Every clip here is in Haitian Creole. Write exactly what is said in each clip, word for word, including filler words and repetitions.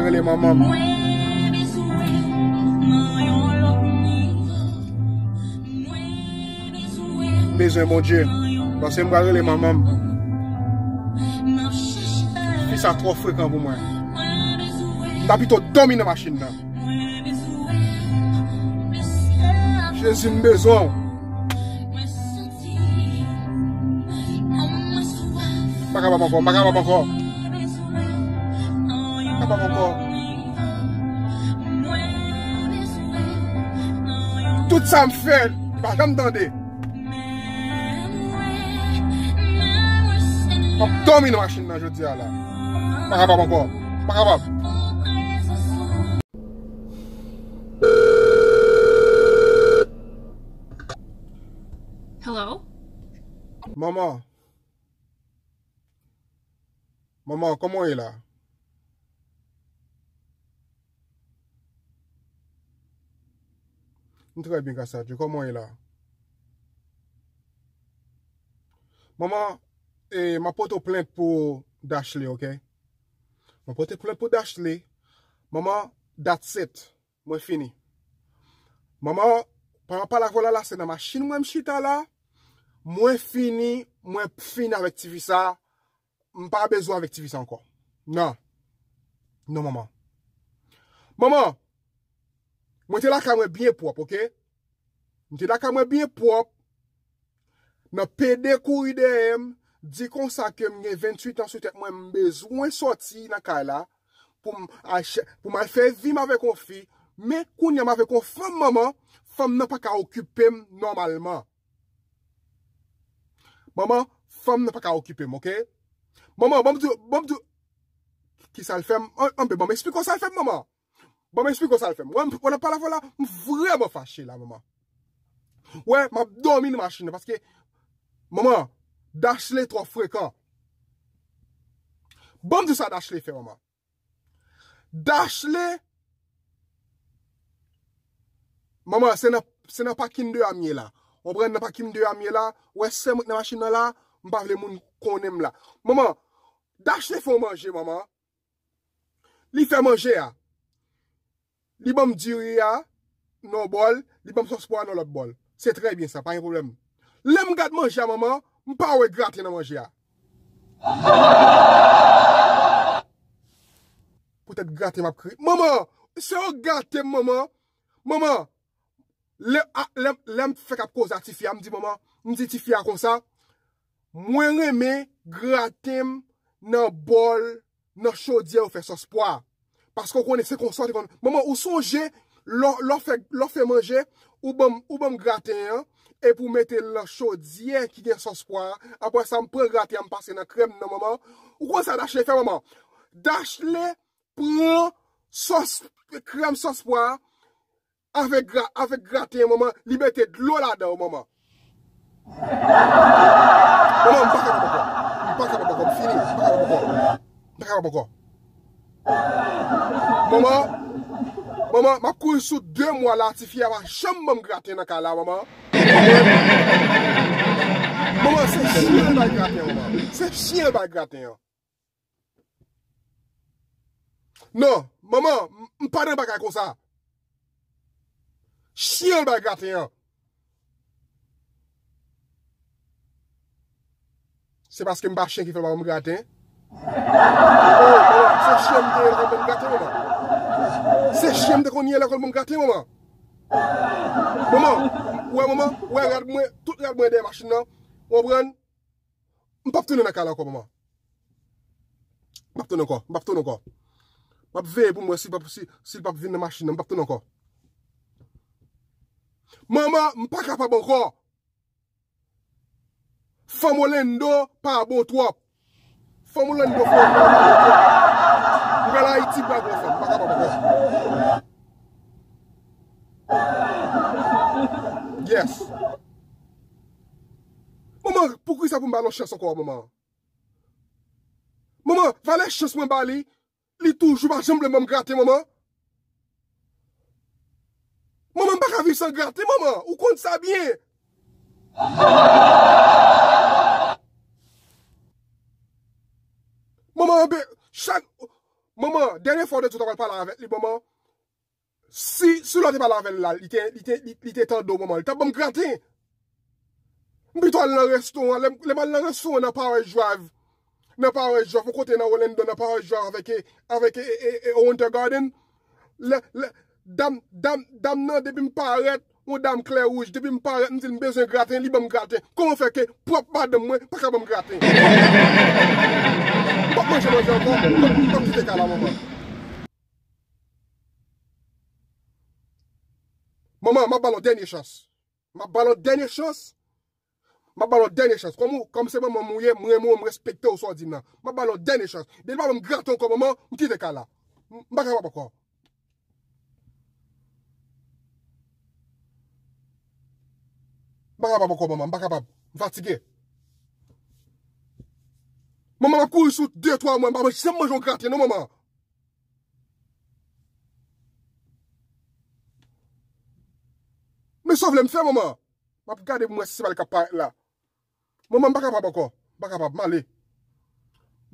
Rele manman m. M bezwen Bondye. Paske m pral rele manman m. Fi sa twò frekan pou mwen. M ta pito dòmi nan machin nan. Jezi, m bezwen w. M pa kapab ankò, m pa kapab ankò. M pa kapab ankò. Tout sa m fè, li pa janm tande. M ap dòmi nan machin nan jodi a la. M pa kapab ankò. M pa kapab. Hello? Manman. Manman, kòman w ye la? M trè byen, gras a Dye. Kòman w ye la? Manman, e, m ap pote w plent pou Dashley, oke? M ap pote plent pou Dashley. Manman, that's it. Mwen fini. Manman, pandan m pale avè w la, la, se nan machin mwen m chita la. Mwen fini, mwen fini avèk tifi sa. M pa bezwen avèk tifi sa ankò. Non. Non, manman. Manman, mwen te lakay mwen byen pwòp, oke? M te lakay mwen byen pwòp. Nan pede kouri dèyè m, di konsa ke m gen venntuit an sou tèt mwen, m bezwen sòti nan kay la pou m al chè-, pou m al fè vi m avèk yon fi. Men kounye a m avèk yon fanm, manman, fanm nan pa ka okipe m nòmalman. Manman, fanm nan pa ka okipe m, oke? Manman, ban m di w, ban m di w, kisa l fè m? An, anben, ban m esplike w sa l fè m, manman. Ban m esplike w sa l fè m. Wè, m, wè, nan pale avè w la, m vrèman fache la, manman. Wè, m ap dòmi nan machin nan, paske, manman, Dashley twò frekan. Ban m di w sa Dashley fè, manman. Dashley, manman, se nan, se nan pakin de a m ye la. Ou konprann, nan pakin de a m ye la, wè sè mwen k nan machin nan la, m pa vle moun konnen m la. Manman, Dashley fè w manje, manman. Li fè manje a. Li ban m diri a nan yon bòl, li ban m sòs pwa a nan lòt bòl. Se trè byen sa, pa gen pwoblèm. Lè m gad manje a, manman, m pa wè graten nan manje a. Poutèt graten m ap kriye. Manman, se yon graten, manman. Manman, lè, a, lè, lè m fèk ap koze a tifi a, m di manman, m di tifi a konsa, mwen renmen graten m nan bòl, nan chodyè yo fè sòs pwa. Paske w konnen se konsa w te konn. Manman, ou sonje, lè, lè w fè, lè w fè manje, ou ban m, ou ban m graten an, epi w mete l nan chodyè ki gen sòs pwa a. Apre sa, m pran graten an, m pase nan krèm nan, manman. Ou konn sa Dashley fè, manman? Dashley pran sòs, krèm sòs pwa a, avèk gra-, avèk graten an, manman, li mete dlo ladan yo, manman. Manman, m pa kapab ankò. M pa kapab ankò. M fini. M pa kapab ankò. M pa kapab ankò. Manman, manman, m ap kouri sou de mwa la, tifi a pa janm ban m graten nan kay la, manman. Manman, se chyen l bay graten an, manman. Se chyen l bay graten an. Non, manman, m, m pa nan bagay konsa. Chyen l bay graten an. Se paske m pa chyen ki fè l pa ban m graten. Oh, manman, se chyen m te ye l konn ban m graten, manman. Se chyen m te konn ye l konn ban m graten, manman. Manman, ou wè, manman, ou wè rad mwen, tout rad mwen dèyè machin nan. Ou konprann? M p ap tounen nan kay la ankò, manman. M p ap tounen ankò. M p ap tounen ankò. M ap veye pou m wè si l p ap, si, si l p ap vin nan machin nan. M p ap tounen ankò. Manman, m pa kapab ankò. Fanm Orlando pa bon twòp. Fanm Orlando, fanm Orlando pa bon twòp. M pral Ayiti, m pral pran fanm. M pa kapab ankò. Yes. Manman, poukisa pou m ba l yon chans ankò, manman? Manman, valè chans mwen ba li, li toujou pa janm vle ban m graten, manman. Manman, m pa ka viv san graten, manman. Ou konn sa byen. Manman, anbe, chak, Manman, dènye fwa w te di w ta pral pale avèk li, manman, si, si lè w te pale avè l la, li te, li te, li, li te tande w, manman, li t ap ban m graten. M pito al nan restoran, lè, lè m al nan restoran nan Powers Drive, nan Powers Drive, yon kote nan Orlando, nan Powers Drive avèk, avèk e, e, e, e Winter Garden. Lè, lè, dam, dam, dam nan, depi m parèt, yon dam klè wouj, depi m parèt, m di l m bezwen graten, li ban m graten. Kòman fè ke pwòp madanm mwen pa ka ban m graten? M p ap manje manje ankò, m p ap, m p ap kite kay la, manman. Manman, m ap ba l yon dènye chans. M ap ba l yon dènye chans. M ap ba l yon dènye chans. Kòm ou, kòm se manman m ou ye, m renmen w, m respekte w sa w di m nan. M ap ba l yon dènye chans. Depi l pa ban m graten ankò, manman, m kite kay la. M, m pa kapab ankò. M pa kapab ankò, manman, m pa kapab. M fatige. Manman, m ap kouri sou de, twa mwa, m pa janm manje yon graten, non, manman. Men sa w vle m fè, manman? M ap gade pou m wè si se pa li k ap parèt la. Manman, m pa kapab ankò. M pa kapab, m ale.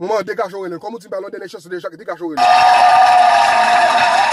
Manman, degaje w rele l. Kòm ou di m ba l yon dènye chans deja, degaje w rele l.